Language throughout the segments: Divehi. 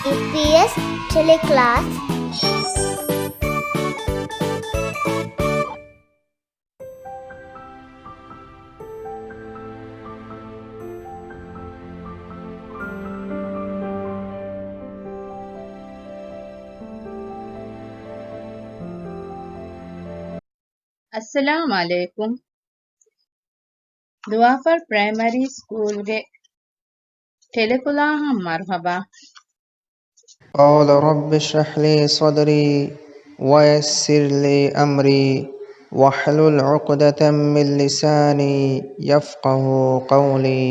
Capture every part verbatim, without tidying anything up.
އީޕީއެސް ޓެލެކްލާސް. އައްސަލާމް ޢަލައިކުމް. ދުވާފަރު ޕްރައިމަރީ ސްކޫލްގެ ޓެލެކްލާހަށް މަރުޙަބާ. قال رب اشرح لي صدري ويسر لي أمري واحلل عقدة من لساني يفقه قولي.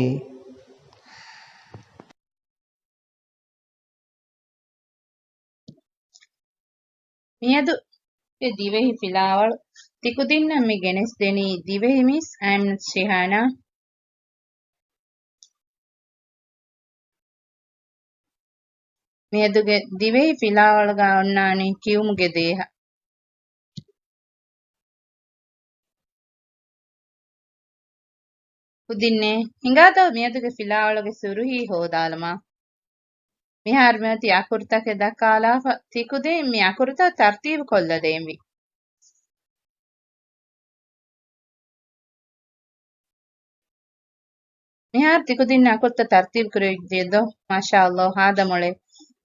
މިއަދުގެ ދިވެހި ފިލާވަޅު ތިކުދިންނަށް މި ގެނެސްދެނީ ދިވެހި މިސް އައިމްނަތު ޝިހާނާ. މިއަދުގެ ދިވެހި ފިލާވަޅުގަ އޮންނާނީ ކިޔުމުގެ ދޭހަ. ކުދިންނޭ، ހިނގާތޯ މިއަދުގެ ފިލާވަޅުގެ ސުރުހީ ހޯދާލަމާ؟ މިހާރު މިއޮތީ އަކުރުތަކެއް ދައްކާލާފަ، ތިކުދިން މި އަކުރުތައް ތަރްތީބު ކޮށްލަދޭންވީ. މިހާރު ތިކުދިން އަކުރުތައް ތަރްތީބު ކުރެވިއްޖެ ދޯ؟ މާޝާﷲ، ހާދަ މޮޅޭ.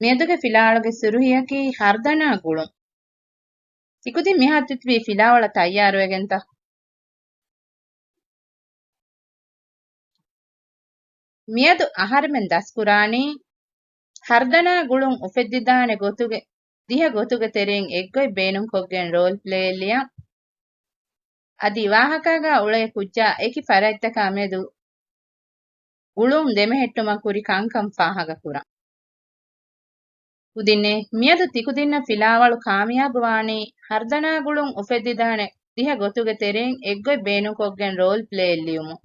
މިއަދުގެ ފިލާވަޅުގެ ސުރުހީއަކީ ހަރުދަނާ ގުޅުން. ތިކުދިން މިހާރު ތިތިބީ ފިލާވަޅަށް ތައްޔާރުވެގެންތަ؟ މިއަދު އަހަރެމެން ދަސްކުރާނީ ހަރުދަނާ ގުޅުން އުފެއްދިދާނެ ގޮތުގެ ދިހަ ގޮތުގެ ތެރެއިން އެއްގޮތް ބޭނުންކޮށްގެން ރޯލް ޕްލޭއެއް ލިޔަން. އަދި ވާހަކާގާ އުޅޭ ކުއްޖާ އެކި ފަރާތްތަކާ މެދު ގުޅުން ދެމެހެއްޓުމަށް ކުރި ކަންކަން ފާހަގަކުރަން. ކުދިންނޭ، މިއަދު ތިކުދިންނަށް ފިލާވަޅު ކާމިޔާބު ވާނީ ހަރުދަނާ ގުޅުން އުފެއްދިދާނެ ދިހަ ގޮތުގެ ތެރެއިން އެއްގޮތް ބޭނުންކޮށްގެން ރޯލް ޕްލޭއެއް ލިޔުމުން.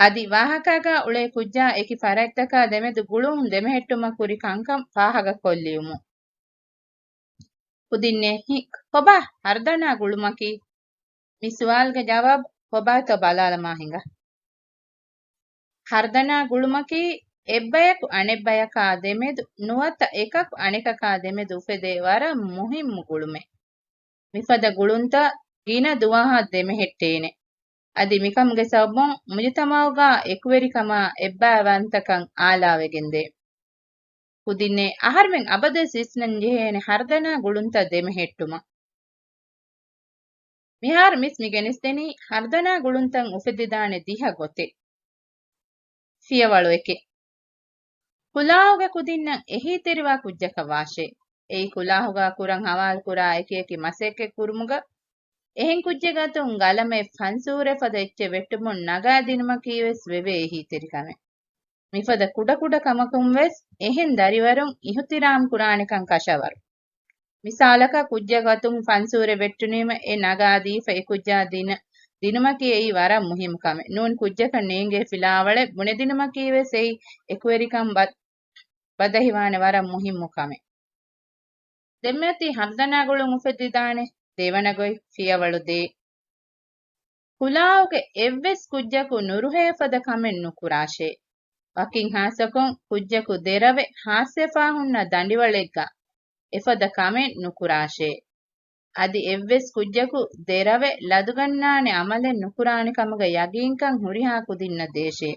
އަދި ވާހަކާގާ އުޅޭ ކުއްޖާ އެކި ފަރާތްތަކާ ދެމެދު ގުޅުން ދެމެހެއްޓުމަށް ކުރި ކަންކަން ފާހަގަކޮށްލިޔުމުން. ކުދިންނޭ، ހި-، ކޮބާ ހަރުދަނާ ގުޅުމަކީ؟ މި ސުވާލުގެ ޖަވާބު ކޮބާތޯ ބަލާލަމާ ހިނގާ. ހަރުދަނާ ގުޅުމަކީ އެއްބަޔަކު އަނެއްބަޔަކާ ދެމެދު ނުވަތަ އެކަކު އަނެކަކާ ދެމެދު އުފެދޭ ވަރަށް މުހިއްމު ގުޅުމެއް. މިފަދަ ގުޅުންތައް ގިނަ ދުވަހަށް ދެމެހެއްޓޭނެ. އަދި މިކަމުގެ ސަބަބުން މުޖުތަމަޢުގާ އެކުވެރިކަމާ އެއްބައިވަންތަކަން އާލާވެގެންދޭ. ކުދިންނޭ، އަހަރުމެން އަބަދަށް ވިސްނަން ޖެހޭނެ ހަރުދަނާ ގުޅުންތައް ދެމެހެއްޓުމަށް. މިހާރު މިސް މި ގެނެސްދެނީ ހަރުދަނާ ގުޅުންތައް އުފެއްދިދާނެ ދިހަ ގޮތެއް. ފިޔަވަޅު އެކެއް. ކުލާހުގެ ކުދިންނަށް އެހީތެރިވާ ކުއްޖަކަށް ވާށޭ. އެއީ ކުލާހުގާ ކުރަން ހަވާލުކުރާ އެކިއެކި މަސައްކަތް ކުރުމުގަ އެހެން ކުއްޖެއް ގަތުން ގަލަމެއް ފަންސޫރެއް ފަދަ އެއްޗެއް ވެއްޓުމުން ނަގާދިނުމަކީވެސް ވެވޭ އެހީތެރިކަމެއް. މިފަދަ ކުޑަކުޑަ ކަމަކުންވެސް އެހެން ދަރިވަރުން އިހުތިރާމް ކުރާނެކަން ކަށަވަރު. މިސާލަކަށް ކުއްޖެއް ގަތުން ފަންސޫރެއް ވެއްޓުނީމަ އެ ނަގާ ދީފަ އެ ކުއްޖާ ދިނަ، ދިނުމަކީ އެއީ ވަރަށް މުހިއްމު ކަމެއް. ނޫން ކުއްޖަކަށް ނޭނގޭ ފިލާވަޅެއް ބުނެދިނުމަކީވެސް އެއީ އެކުވެރިކަން ބަ-، ބަދަހިވާނެ ވަރަށް މުހިއްމު ކަމެއް. ދެންމެއަތީ ހަރުދަނާ ގުޅުން އުފެއްދިދާނެ ދެވަނަ ގޮތް ފިޔަވަޅު ދޭ. ކުލާހުގެ އެއްވެސް ކުއްޖަކު ނުރުހޭ ފަދަ ކަމެއް ނުކުރާށޭ. ވަކިން ހާއްސަކޮށް ކުއްޖަކު ދެރަވެ ހާސްވެފާ ހުންނަ ދަނޑިވަޅެއްގަ އެފަދަ ކަމެއް ނުކުރާށޭ. އަދި އެއްވެސް ކުއްޖަކު ދެރަވެ ލަދުގަންނާނެ އަމަލެއް ނުކުރާނެ ކަމުގެ ޔަގީންކަން ހުރިހާ ކުދިންނަށް ދޭށޭ.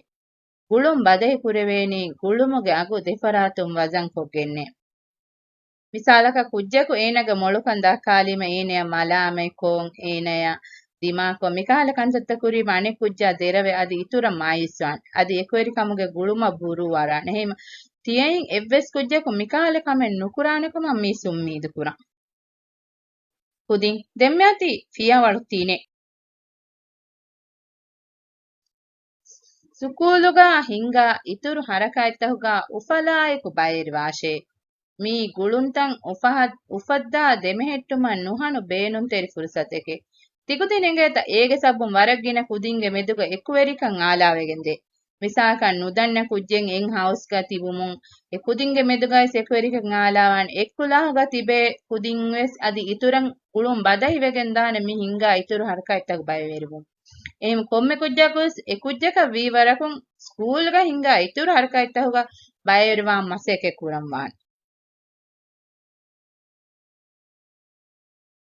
ގުޅުން ބަދަހި ކުރެވޭނީ ގުޅުމުގެ އަގު ދެފަރާތުން ވަޒަންކޮށްގެންނޭ. މިސާލަކަށް ކުއްޖަކު އޭނާގެ މޮޅުކަން ދައްކާލީމަ އޭނަޔަށް މަލާމަތްކޮށް، އޭނަޔަށް ދިމާކޮށް، މިކަހަލަ ކަންތައްތައް ކުރީމަ އަނެއް ކުއްޖާ ދެރަވެ އަދި އިތުރަށް މާޔޫސްވާނެ. އަދި އެކުވެރިކަމުގެ ގުޅުމަށް ބުރޫ އަރާނެ. އެހެންވީމަ ތިޔައިން އެއްވެސް ކުއްޖަކު މިކަހަލަ ކަމެއް ނުކުރާނެކަމަށް މީސް އުއްމީދު ކުރަން. ކުދިން ދެންމެއަތީ ފިޔަވަޅު ތިނެއް. ސުކޫލުގަ ހިންގާ އިތުރު ހަރަކާތްތަކުގަ އުފަލާއެކު ބައިވެރިވާށޭ. މިއީ ގުޅުންތައް އުފަހަ-، އުފައްދާ ދެމެހެއްޓުމަށް ނުހަނު ބޭނުންތެރި ފުރުސަތެކޭ. ތިކުދިން އެނގޭތަ އޭގެ ސަބަބުން ވަރަށް ގިނަ ކުދިންގެ މެދުގަ އެކުވެރިކަން އާލާވެގެންދޭ. މިސާލަކަށް ނުދަންނަ ކުއްޖެއް އެއް ހައުސްގަ ތިބުމުން އެ ކުދިންގެ މެދުގައިވެސް އެކުވެރިކަން އާލާވާނެ. އެއްކުލާހުގަ ތިބޭ ކުދިންވެސް އަދި އިތުރަށް ގުޅުން ބަދަހިވެގެންދާނެ މި ހިންގާ އިތުރު ހަރަކާތްތަކު ބައިވެރިވުން. އެހެން ކޮންމެ ކުއްޖަކުވެސް އެ ކުއްޖަކަށް ވީ ވަރަކުން ސްކޫލްގަ ހިނގާ އިތުރު ހަރަކާތްތަކުގަ ބައިވެރިވާން މަސައްކަތް ކުރަން ވާނެ.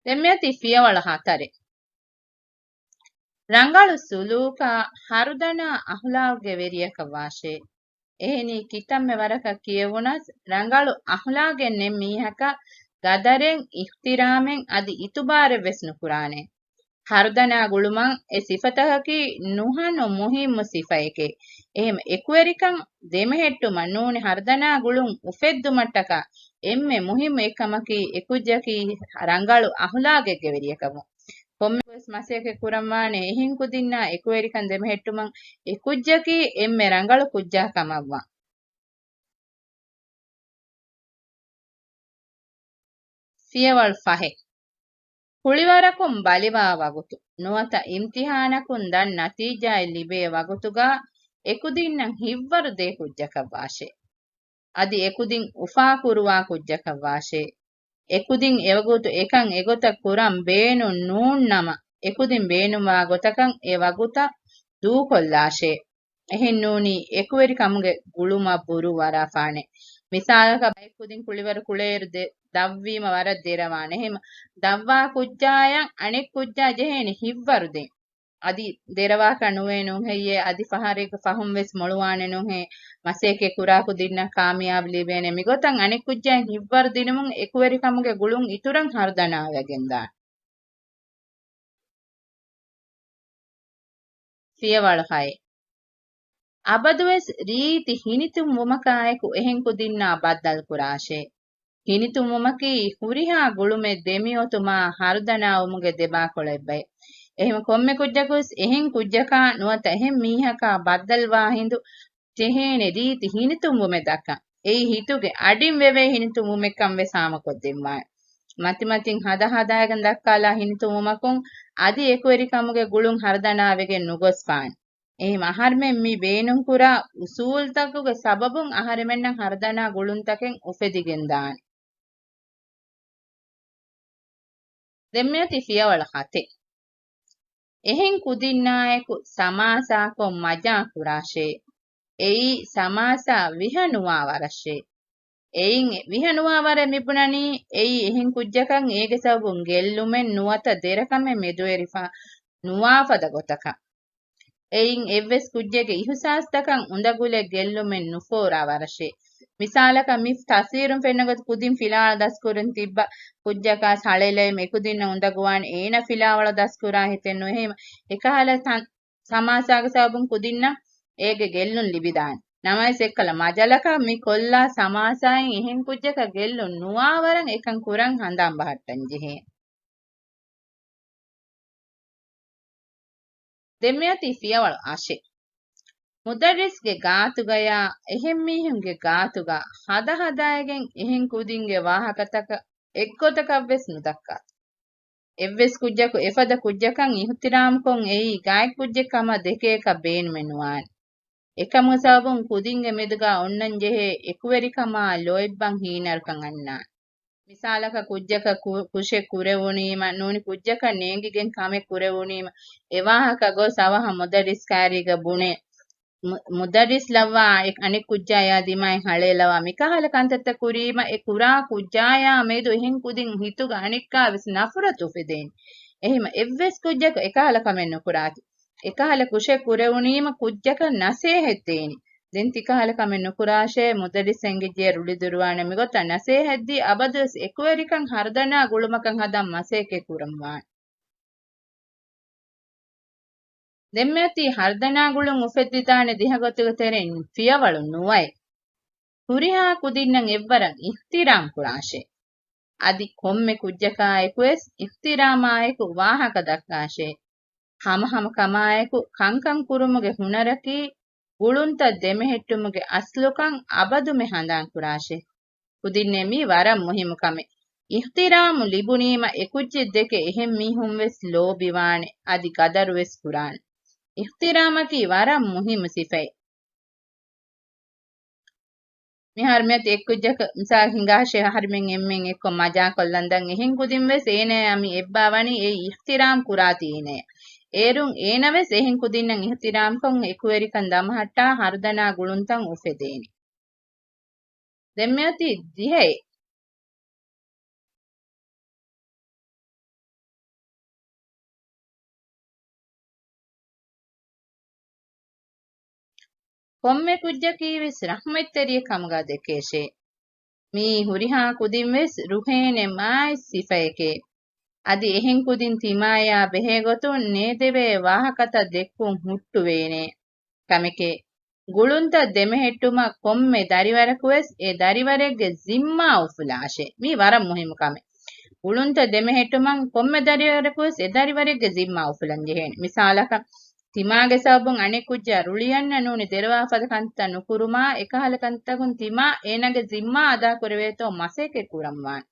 ދެން މިއޮތީ ފިޔަވަޅު ހަތަރެއް. ރަނގަޅު ސުލޫކާ ހަރުދަނާ އަހުލާގުގެ ވެރިޔަކަށް ވާށޭ. އެހެނީ ކިތަންމެ ވަރަކަށް ކިޔެވުނަސް، ރަނގަޅު އަހުލާގެއް ނެތް މީހަކަށް ގަދަރެއް، އިޙްތިރާމެއް އަދި އިތުބާރެއް ވެސް ނުކުރާނެ. ހަރުދަނާ ގުޅުމަށް އެ ސިފަތަކަކީ ނުހަނު މުހިއްމު ސިފައެކޭ. އެހެން އެކުވެރިކަން ދެމެހެއްޓުމަށް ނޫނީ ހަރުދަނާ ގުޅުން އުފެއްދުމަށްޓަކާ އެންމެ މުހިއްމު އެއްކަމަކީ އެކުއްޖަކީ ރަނގަޅު އަހުލާގެއްގެ ވެރިޔަކަށްވުން. ކޮންމެ ގޮތް މަސައްކަތް ކުރަންވާނެ އެހެން ކުދިންނާ އެކުވެރިކަން ދެމެހެއްޓުމަށް އެކުއްޖަކީ އެންމެ ރަނގަޅު ކުއްޖާ ކަމަށްވާން. ފިޔަވަޅު ފަހެއް. ކުޅިވަރަކުން ބަލިވާ ވަގުތު، ނުވަތަ އިމްތިހާނަކުން ދަށް ނަތީޖާއެއް ލިބޭ ވަގުތުގަ އެކުދިންނަށް ހިތްވަރު ދޭ ކުއްޖަކަށް ވާށޭ. އަދި އެކުދިން އުފާކުރުވާ ކުއްޖަކަށް ވާށޭ. އެކުދިން އެވަގުތު އެކަން އެގޮތަށް ކުރަން ބޭނުން ނޫން ނަމަ، އެކުދިން ބޭނުންވާ ގޮތަކަށް އެ ވަގުތަށް ދޫކޮށްލާށޭ. އެހެންނޫނީ އެކުވެރިކަމުގެ ގުޅުމަށް ބުރޫ ވަރާފާނެ. މިސާލަކަށް ބައެއް ކުދިން ކުޅިވަރު ކުޅޭއިރު ދެ-، ދަށްވީމަ ވަރަށް ދެރަވާނެ. އެހެން ދަށްވާ ކުއްޖާޔަށް އަނެއް ކުއްޖާ ޖެހޭނެ ހިތްވަރު ދޭން. އަދި ދެރަވާކަށް ނުވޭ ނޫންހެއްޔޭ، އަދި ފަހަރެއްގެ ފަހުން ވެސް މޮޅުވާނެ ނޫންހޭ، މަސައްކަތް ކުރާ ކުދިންނަށް ކާމިޔާބު ލިބޭނެ. މިގޮތަށް އަނެއް ކުއްޖާއަށް ހިތްވަރު ދިނުމުން އެކުވެރިކަމުގެ ގުޅުން އިތުރަށް ހަރުދަނާވެގެންދާނެ. ފިޔަވަޅު ހައެއް. އަބަދުވެސް ރީތި ހިނިތުންވުމަކާއެކު އެހެން ކުދިންނާ ބައްދަލުކުރާށޭ. ހިނިތުންވުމަކީ ހުރިހާ ގުޅުމެއް ދެމިއޮތުމާ ހަރުދަނާވުމުގެ ދެބާކޮޅަށްވޭ. އެހެން ކޮންމެ ކުއްޖަކުވެސް އެހެން ކުއްޖަކާ ނުވަތަ އެހެން މީހަކާ ބައްދަލުވާ ހިނދު ޖެހޭނެ ރީތި ހިނިތުންވުމެއް ދައްކަން. އެއީ ހިތުގެ އަޑިން ވެވޭ ހިނިތުންވުމެއްކަން ވެސް ހާމަކޮށްދެއްވާނެ. މަތިމަތިން ހަދާ ހަދާގެން ދައްކާލާ ހިނިތުންވުމަކުން އަދި އެކުވެރިކަމުގެ ގުޅުން ހަރުދަނާވެގެން ނުގޮސްފާނެ. އެހެން އަހަރުމެން މި ބޭނުންކުރާ އުސޫލުތަކުގެ ސަބަބުން އަހަރެމެންނަށް ހަރުދަނާ ގުޅުންތަކެއް އުފެދިގެންދާނެ. ދެން މިއޮތީ ފިޔަވަޅު ހަތެއް. އެހެން ކުދިންނާއެކު ސަމާސާކޮށް މަޖާ ކުރާށޭ. އެއީ ސަމާސާ ވިހަނުވާ ވަރަށޭ. އެއިން ވިހަނުވާ ވަރެއް މިބުނަނީ، އެއީ އެހެން ކުއްޖަކަށް އޭގެ ސަބަބުން ގެއްލުމެއް ނުވަތަ ދެރަކަމެއް މެދުވެރިފަ ނުވާ ފަދަ ގޮތަކަށް. އެއިން އެއްވެސް ކުއްޖެއްގެ އިހުސާސްތަކަށް އުނދަގުލެއް ގެއްލުމެއް ނުފޯރާ ވަރަށޭ. މިސާލަކަށް މި ތަސްވީރުން ފެންނަ ގޮތަށް ކުދިން ފިލާވަޅު ދަސްކުރަން ތިއްބަ ކުއްޖަކާ ހަޅޭލައިމަ އެކުދިންނަށް އުނދަގޫވާނެ އޭނަ ފިލާވަޅު ދަސްކުރާ ހިތެއް ނުވޭ. އެހެން އެކަހަލަ ތަން-، ސަމާސާގެ ސަބަބުން ކުދިންނަށް އޭގެ ގެއްލުން ލިބިދާނެ. ނަމަވެސް އެއްކަލަ މަޖަލަކަށް މި ކޮށްލާ ސަމާސާއިން އެހެން ކުއްޖަކަށް ގެއްލުން ނުވާ ވަރަށް އެކަން ކުރަން ހަނދާން ބަހައްޓަން ޖެހޭ. ދެން މިއޮތީ ފިޔަވަޅު އަށެއް. މުދައްރިސްގެ ގާތުގަޔާ އެހެން މީހުންގެ ގާތުގަ ހަދަ ހަދައިގެން އެހެން ކުދިންގެ ވާހަކަތަކަށް އެއްގޮތަކަށްވެސް ނުދައްކާ. އެއްވެސް ކުއްޖަކު އެފަދަ ކުއްޖަކަށް އިޙްތިރާމްކޮށް އެއީ ގާތް ކުއްޖެއް ކަމަށް ދެކޭކަށް ބޭނުމެއް ނުވާނެ. އެކަމުގެ ސަބަބުން ކުދިންގެ މެދުގަ އޮންނަން ޖެހޭ އެކުވެރިކަމާ ލޯތްބަށް ހީނަރުކަން އަންނާނެ. މިސާލަކަށް ކުއްޖަކަށް ކު-، ކުށެއް ކުރެވުނީމަ، ނޫނީ ކުއްޖަކަށް ނޭނގިގެން ކަމެއް ކުރެވުނީމަ، އެ ވާހަކަ ގޮސް އަވަހަށް މުދައްރިސް ކައިރީގަ ބުނޭ، މު-، މުދައްރިސް ލައްވާ އެ-، އަނެއް ކުއްޖާޔާ ދިމާއިން ހަޅޭލަވާ، މިކަހަލަ ކަންތައްތައް ކުރީމަ، އެ ކުރާ ކުއްޖާޔާ މެދު އެހެން ކުދިން ހިތުގަ އަނެއްކާވެސް ނަފުރަތު އުފެދޭނެ. އެހެން އެއްވެސް ކުއްޖަކު އެކަހަލަ ކަމެއް ނުކުރާތި. އެކަހަލަ ކުށެއް ކުރެވުނީމަ ކުއްޖަކަށް ނަސޭހަތް ދޭނެ. ދެން ތިކަހަލަ ކަމެއް ނުކުރާށޭ، މުދައްރިސް އެނގިއްޖެ ރުޅި ދުރުވާނެ. މިގޮތަށް ނަސޭހަތްދީ އަބަދުވެސް އެކުވެރިކަން ހަރުދަނާ ގުޅުމަކަށް ހަދަން މަސައްކަތް ކުރަން ވާނެ. ދެން މިއޮތީ ހަރުދަނާ ގުޅުން އުފެއްދިދާނެ ދިހަ ގޮތުގެ ތެރެއިން ފިޔަވަޅު ނުވައެއް. ހުރިހާ ކުދިންނަށް އެއްވަރަށް އިޙްތިރާމް ކުރާށޭ. އަދި ކޮންމެ ކުއްޖަކާއެކުވެސް އިޙްތިރާމާއެކު ވާހަކަ ދައްކާށޭ. ހަމަހަމަ ކަމާއެކު ކަންކަން ކުރުމުގެ ހުނަރަކީ ގުޅުންތައް ދެމެހެއްޓުމުގެ އަސްލުކަން އަބަދުމެ ހަނދާން ކުރާށޭ. ކުދިންނޭ މީ ވަރަށް މުހިއްމު ކަމެއް. އިޙްތިރާމު ލިބުނީމަ އެކުއްޖެއްދެކެ އެހެން މީހުން ވެސް ލޯބިވާނެ، އަދި ގަދަރު ވެސް ކުރާނެ. އިޙްތިރާމަކީ ވަރަށް މުހިއްމު ސިފައެއް. މިހާރު މިއަދު އެއްކުއްޖަކަށް މިސާލް ހިނގާށޭ، އަހަރުމެން އެންމެން އެއްކޮށް މަޖާކޮށްލަން ދަން އެހެން ކުދިން ވެސް އޭނަޔާ މި އެއްބާ ވަނީ އެއީ އިޙްތިރާމް ކުރާތީ އޭނަޔަށް. އޭރުން އޭނަވެސް އެހެން ކުދިންނަށް އިހުތިރާމްކޮށް އެކުވެރިކަން ދަމަހައްޓާ ހަރުދަނާ ގުޅުންތައް އުފެދޭނެ. ދެން މިއޮތީ ދިހައެއް. ކޮންމެ ކުއްޖަކީވެސް ރަޙްމަތްތެރިއެއް ކަމުގަ ދެކޭށޭ. މިއީ ހުރިހާ ކުދިންވެސް ރުހޭނެ މާތް ސިފައެކޭ. އަދި އެހެން ކުދިން ތިމާޔާ ބެހޭ ގޮތުން ނޭދެވޭ ވާހަކަތައް ދެއްކުން ހުއްޓުވޭނެ ކަމެކޭ. ގުޅުންތައް ދެމެހެއްޓުމަށް ކޮންމެ ދަރިވަރަކުވެސް އެ ދަރިވަރެއްގެ ޒިންމާ އުފުލާށޭ. މީ ވަރަށް މުހިއްމު ކަމެއް. ގުޅުންތައް ދެމެހެއްޓުމަށް ކޮންމެ ދަރިވަރަކުވެސް އެ ދަރިވަރެއްގެ ޒިންމާ އުފުލަން ޖެހޭނެ. މިސާލަކަށް، ތިމާގެ ސަބަބުން އަނެއް ކުއްޖާ ރުޅިއަންނަ ނޫނީ ދެރަވާ ފަދަ ކަންތައް ނުކުރުމާ، އެކަހަލަ ކަންތަކުން ތިމާ އޭނާގެ ޒިންމާ އަދާކުރެވޭތޯ މަސައްކަތް ކުރަންވާނެ.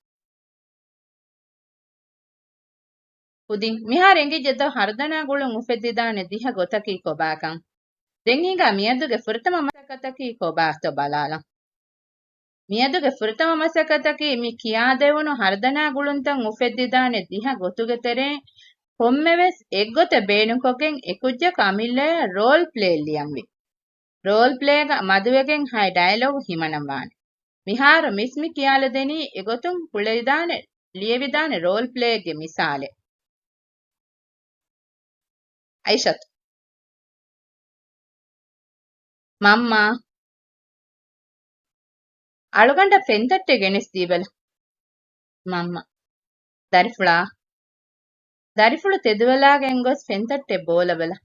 ކުދިން މިހާރު އެނގިއްޖެތޯ ހަރުދަނާ ގުޅުން އުފެއްދިދާނެ ދިހަ ގޮތަކީ ކޮބާކަން؟ ދެން ހިނގާ މިއަދުގެ ފުރަތަމަ މަސައްކަތަކީ ކޮބާތޯ ބަލާލަން. މިއަދުގެ ފުރަތަމަ މަސައްކަތަކީ މި ކިޔާދެވުނު ހަރުދަނާ ގުޅުންތައް އުފެއްދިދާނެ ދިހަ ގޮތުގެ ތެރެއިން ކޮންމެވެސް އެއްގޮތެއް ބޭނުންކޮށްގެން އެކުއްޖަކު އަމިއްލަޔަށް ރޯލް ޕްލޭ ލިޔަންވީ. ރޯލް ޕްލޭގަ މަދުވެގެން ހައި ޑަޔަލޮގް ހިމަނަންވާނެ. މިހާރު މިސް މި ކިޔާލަދެނީ އެގޮތުން ކުޅެދާނެ، ލިޔެވިދާނެ ރޯލް ޕްލޭގެ މިސާލެއް. އައިޝަތު. މަންމާ. އަޅުގަނޑަށް ފެންތައްޓެއް ގެނެސްދީބަލަ. މަންމަ. ދަރިފުޅާ. ދަރިފުޅު ތެދުވެލާގެން ގޮސް ފެންތައްޓެއް ބޯލަބަލަ.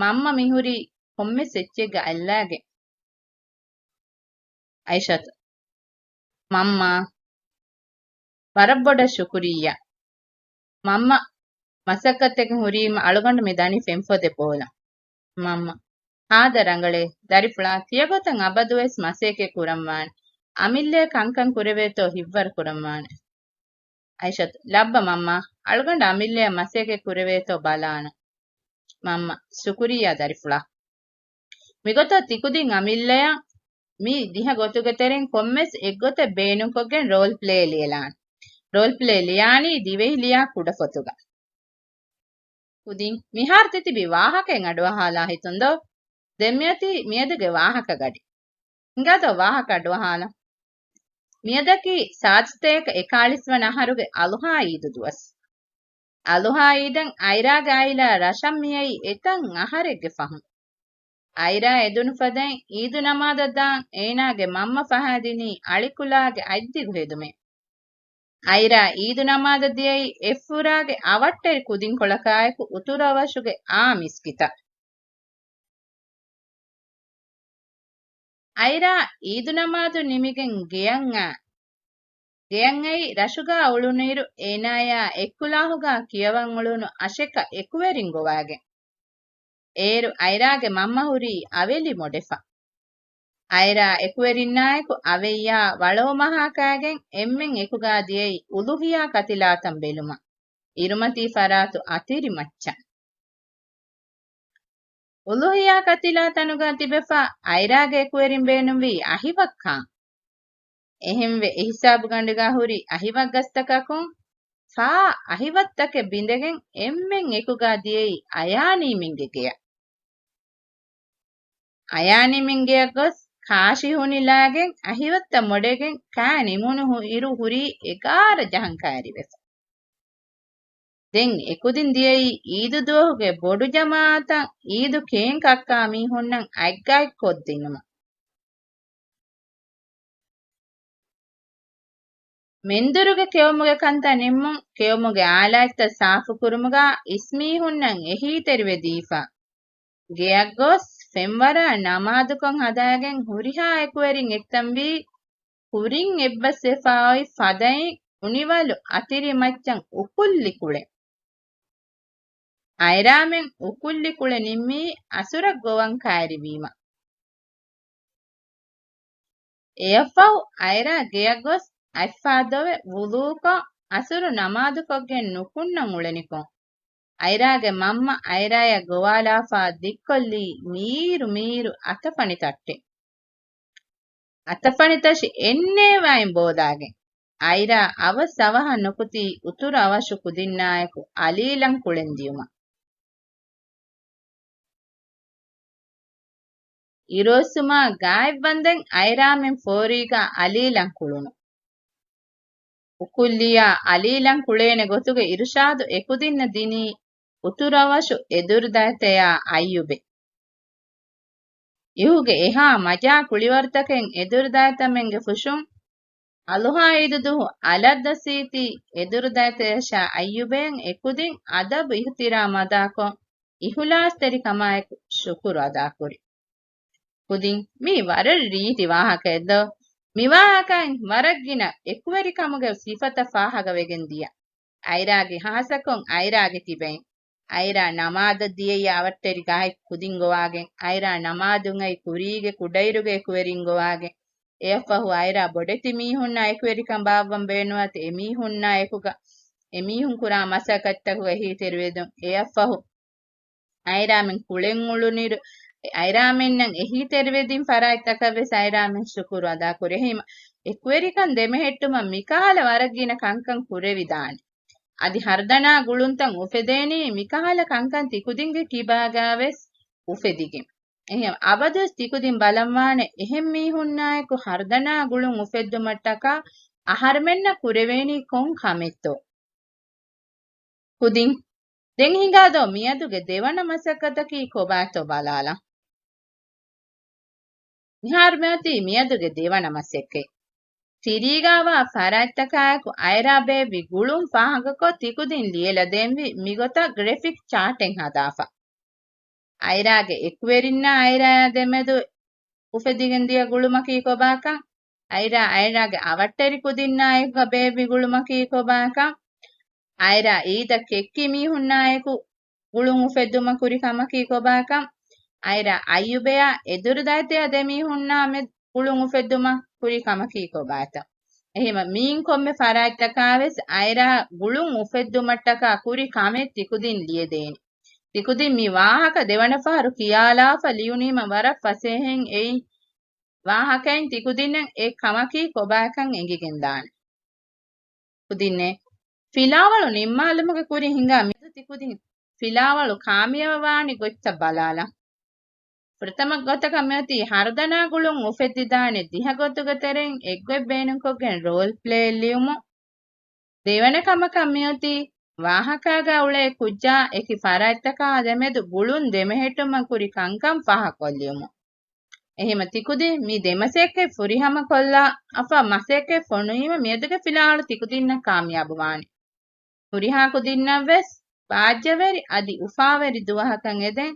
މަންމަ މިހުރީ ކޮންމެސް އެއްޗެއްގަ އަތްލާގެން. އައިޝަތު. މަންމާ. ވަރަށް ބޮޑަށް ޝުކުރިއްޔާ. މަންމަ މަސައްކަތްތަކެއް ހުރީމަ އަޅުގަނޑު މި ދަނީ ފެންފޮދެއް ބޯލަން. މަންމަ. ހާދަ ރަނގަޅޭ. ދަރިފުޅާ ތިޔަގޮތަށް އަބަދުވެސް މަސައްކަތް ކުރަންވާނެ. އަމިއްލަޔަށް ކަންކަން ކުރެވޭތޯ ހިތްވަރު ކުރަންވާނެ. އައިޝަތު. ލައްބަ މަންމާ. އަޅުގަނޑު އަމިއްލަޔަށް މަސައްކަތް ކުރެވޭތޯ ބަލާނަން. މަންމަ. ޝުކުރިއްޔާ ދަރިފުޅާ. މިގޮތަށް ތިކުދިން އަމިއްލަޔަށް މި ދިހަ ގޮތުގެ ތެރެއިން ކޮންމެސް އެއްގޮތެއް ބޭނުންކޮށްގެން ރޯލް ޕްލޭ ލިޔެލާނެ. ރޯލް ޕްލޭ ލިޔާނީ ދިވެހި ލިޔާ ކުޑަފޮތުގަ. ކުދިން މިހާރު ތިތިބި ވާހަކައެއް އަޑުއަހާލާ ހިތުންދޯ؟ ދެން މިއޮތީ މިއަދުގެ ވާހަކަ ގަޑި. ހިނގާތޯ ވާހަކަ އަޑުއަހާލަން. މިއަދަކީ ސާދިސްތޭކަ އެކާލީސް ވަނަ އަހަރުގެ އަޟުޙާ ޢީދު ދުވަސް. އަޟުޙާ ޢީދަށް އައިރާގެ ޢާއިލާ ރަށަށް މިއައީ އެތައް އަހަރެއްގެ ފަހުން. އައިރާ އެދުނު ފަދައިން ޢީދު ނަމާދަށް ދާން އޭނާގެ މަންމަ ފަހައިދިނީ އަޅިކުލާގެ އަތްދިގު ހެދުމެއް. އައިރާ ޢީދު ނަމާދަށް ދިޔައީ އެއްފުރާގެ އަވަށްޓެރި ކުދިންކޮޅަކާއެކު އުތުރު އަވަށުގެ އާ މިސްކިތަށް. އައިރާ ޢީދު ނަމާދު ނިމިގެން ގެޔަށް އައި، ގެޔަށް އައި ރަށުގާ އުޅުނުއިރު އޭނާޔާ އެއްކުލާހުގާ ކިޔަވަން އުޅުނު އަށެކަ އެކުވެރިން ގޮވާގެން. އޭރު އައިރާގެ މަންމަ ހުރީ އަވެލި މޮޑެފަ. އައިރާ އެކުވެރިންނާއެކު އަވެއްޔާ ވަޅޯމަހާ ކާގެން އެންމެން އެކުގާ ދިޔައީ އުޟުޙިޔާ ކަތިލާތަން ބެލުމަށް. އިރުމަތީ ފަރާތު އަތިރި މައްޗަށް. އުޟުޙިޔާ ކަތިލާ ތަނުގާ ތިބެފަ އައިރާގެ އެކުވެރިން ބޭނުންވީ އަހިވައްކާން. އެހެންވެ، އެހިސާބުގަނޑުގާ ހުރި އަހިވައްގަސްތަކަކުން ފާ އަހިވައްތަކެއް ބިނދެގެން އެންމެން އެކުގާ ދިޔައީ އަޔާނީމެންގެ ގެޔަށް. އަޔާނީމެން ގެޔަށް ގޮސް ކާށި ހުނިލާގެން އަހިވައްތައް މޮޑެގެން ކާ ނިމުނު ހު-، އިރު ހުރީ އެގާރަ ޖަހަން ކައިރިވެފަ. ދެން އެކުދިން ދިޔައީ ޢީދު ދުވަހުގެ ބޮޑު ޖަމާޢަތަށް ޢީދު ކޭން ކައްކާ މީހުންނަށް އަތްގައެއް ކޮށްދިނުމަށް. މެންދުރުގެ ކެއުމުގެ ކަންތައް ނިންމުން، ކެއުމުގެ އާލާތްތައް ސާފުކުރުމުގާ އިސްމީހުންނަށް އެހީތެރިވެ ދީފަ، ގެޔަށް ގޮސް ފެންވަރާ ނަމާދުކޮށް ހަދާގެން ހުރިހާ އެކުވެރިން އެއްތަންވީ ކުރިން އެއްބަސްވެފާ އޮތް ފަދައިން އުނިވަލު އަތިރި މައްޗަށް އުކުއްލި ކުޅެން. އައިރާމެން އުކުއްލި ކުޅެ ނިންމީ އަސުރަށް ގޮވަން ކައިރިވީމަ. އެއަށްފަހު އައިރާ ގެޔަށް ގޮސް އަތްފާ ދޮވެ ވުޟޫކޮށް އަސުރު ނަމާދުކޮށްގެން ނުކުންނަން އުޅެނިކޮށް، އައިރާގެ މަންމަ އައިރާޔަށް ގޮވާލާފާ ދިއްކޮށްލީ މީރު މީރު އަތަފަނި ތައްޓެއް. އަތަފަނި ތަށި އެންނޭވާއިން ބޯލާގެން، އައިރާ އަވަސް އަވަހަށް ނުކުތީ އުތުރު އަވަށު ކުދިންނާއެކު އަލީލަން ކުޅެން ދިޔުމަށް. އިރުއޮއްސުމާ ގާތް ވަންދެން އައިރާމެން ފޯރީގަ އަލީލަން ކުޅުނު. އުކުއްލިއްޔާ އަލީލަން ކުޅޭނެ ގޮތުގެ އިރުޝާދު އެކުދިންނަށް ދިނީ އުތުރަވަށު އެދުރުދައިތަޔާ އައްޔުބެ. އިހުގެ އެހާ މަޖާ ކުޅިވަރުތަކެއް އެދުރުދައިތަމެންގެ ފުށުން އަޟުޙާ ޢީދު ދުވަހު އަލަށް ދަސީތީ އެދުރުދައިތަޔަށާ އައްޔުބައިން އެކުދިން އަދަބު އިޙްތިރާމް އަދާކޮށް، އިޚުލާޞްތެރިކަމާއެކު ޝުކުރު އަދާކުރި. ކުދިން މީ ވަރަށް ރީތި ވާހަކައެއް ދޯ؟ މި ވާހަކައިން ވަރަށް ގިނަ އެކުވެރިކަމުގެ ސިފަތައް ފާހަގަވެގެން ދިޔަ. އައިރާގެ ހާއްސަކޮށް އައިރާގެ ކިބައިން. އައިރާ ނަމާދަށް ދިޔައީ އަވަށްޓެރި ގާތް ކުދިން ގޮވާގެން. އައިރާ ނަމާދުން އައި ކުރީގެ ކުޑައިރުގެ އެކުވެރިން ގޮވާގެން. އެއަށްފަހު އައިރާ ބޮޑެތި މީހުންނާ އެކުވެރިކަން ބާއްވަން ބޭނުންވާތީ އެމީހުންނާ އެކުގަ، އެމީހުން ކުރާ މަސައްކަތްތަކުގަ އެހީތެރިވެދުން. އެއަށްފަހު އައިރާމެން ކުޅެން އުޅުނިއިރު، އައިރާމެންނަށް އެހީތެރިވެދިން ފަރާތްތަކަށް ވެސް އައިރާމެން ޝުކުރު އަދާކުރި. އެހީމަ، އެކުވެރިކަން ދެމެހެއްޓުމަށް މިކަހަލަ ވަރަށް ގިނަ ކަންކަން ކުރެވިދާނެ. އަދި ހަރުދަނާ ގުޅުންތައް އުފެދޭނީ މިކަހަލަ ކަންކަން ތިކުދިންގެ ކިބާގާ ވެސް އުފެދިގެން. އެހެން އަބަދުވެސް ތިކުދިން ބަލަންވާނެ އެހެން މީހުންނާއެކު ހަރުދަނާ ގުޅުން އުފެއްދުމަށްޓަކާ އަހަރުމެންނަށް ކުރެވޭނީ ކޮން ކަމެއްތޯ؟ ކުދިން، ދެން ހިނގާދޯ މިއަދުގެ ދެވަނަ މަސައްކަތަކީ ކޮބާތޯ ބަލާލަން. މިހާރު މިއޮތީ މިއަދުގެ ދެވަނަ މަސައްކަތް. ތިރީގާވާ ފަރާތްތަކާއެކު އައިރާ ބޭއްވި ގުޅުން ފާހަގަކޮށް ތިކުދިން ލިޔެލަދޭންވީ މިގޮތަށް ގްރެފިކް ޗާޓެއް ހަދާފަ. އައިރާގެ އެކުވެރިންނާ އައިރާއާ ދެމެދު އުފެދިގެން ދިޔަ ގުޅުމަކީ ކޮބާކަން، އައިރާ، އައިރާގެ އަވަށްޓެރި ކުދިންނާއެކުގަ ބޭއްވި ގުޅުމަކީ ކޮބާކަން، އައިރާ އީދަށް ކެއްކި މީހުންނާއެކު ގުޅުން އުފެއްދުމަށް ކުރި ކަމަކީ ކޮބާކަން، އައިރާ އައްޔުބެއާ އެދުރުދައިތަޔާ ދެމީހުންނާ މެދު ގުޅުން އުފެއްދުމަށް ކުރި ކަމަކީ ކޮބާތަ؟ އެހެމަ މީން ކޮންމެ ފަރާތްތަކާވެސް އައިރާ ގުޅުން އުފެއްދުމަށްޓަކާ ކުރި ކަމެއް ތިކުދިން ލިޔެދޭނެ. ތިކުދިން މި ވާހަކަ ދެވަނަ ފަހަރު ކިޔާލާފަ ލިޔުނީމަ ވަރަށް ފަސޭހައިން އެއި ވާހަކައިން ތިކުދިންނަށް އެ ކަމަކީ ކޮބާކަން އެނގިގެންދާނެ. ކުދިންނޭ، ފިލާވަޅު ނިންމާލުމުގެ ކުރިން ހިނގާ މިއަދު ތިކުދިން ފިލާވަޅު ކާމިޔާބުވާނީ ގޮތްތައް ބަލާލަން. ފުރަތަމަ ގޮތަކަށް މިއޮތީ ހަރުދަނާ ގުޅުން އުފެއްދިދާނެ ދިހަ ގޮތުގެ ތެރެއިން އެއްގޮތް ބޭނުންކޮށްގެން ރޯލް ޕްލޭއެއް ލިޔުމުން. ދެވަނަ ކަމަކަށް މިއޮތީ ވާހަކާގާ އުޅޭ ކުއްޖާ އެކި ފަރާތްތަކާ ދެމެދު ގުޅުން ދެމެހެއްޓުމަށް ކުރި ކަންކަން ފާހަގަކޮށްލިޔުމުން. އެހެމަ ތިކުދިން މި ދެމަސައްކަތް ފުރިހަމަކޮށްލާ އަފަ މަސައްކަތް ފޮނުވީމަ މިއަދުގެ ފިލާވަޅު ތިކުދިންނަށް ކާމިޔާބުވާނެ. ހުރިހާ ކުދިންނަށްވެސް ބާއްޖަވެރި އަދި އުފާވެރި ދުވަހަކަށް އެދެން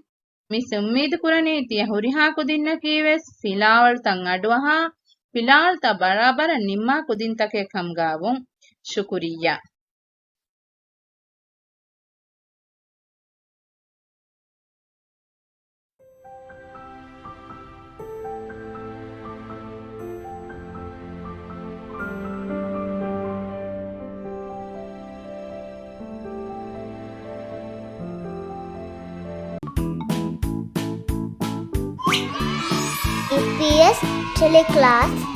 މި އުއްމީދު ކުރަނީ ތިޔަ ހުރިހާ ކުދިންނަކީވެސް ފިލާވަޅުތައް އަޑުއަހާ، ފިލާވަޅުތައް ބަރާބަރަށް ނިންމާ ކުދިންތަކެއް ކަމުގާވުން. ޝުކުރިއްޔާ. އީޕީއެސް ޓެލެކްލާސް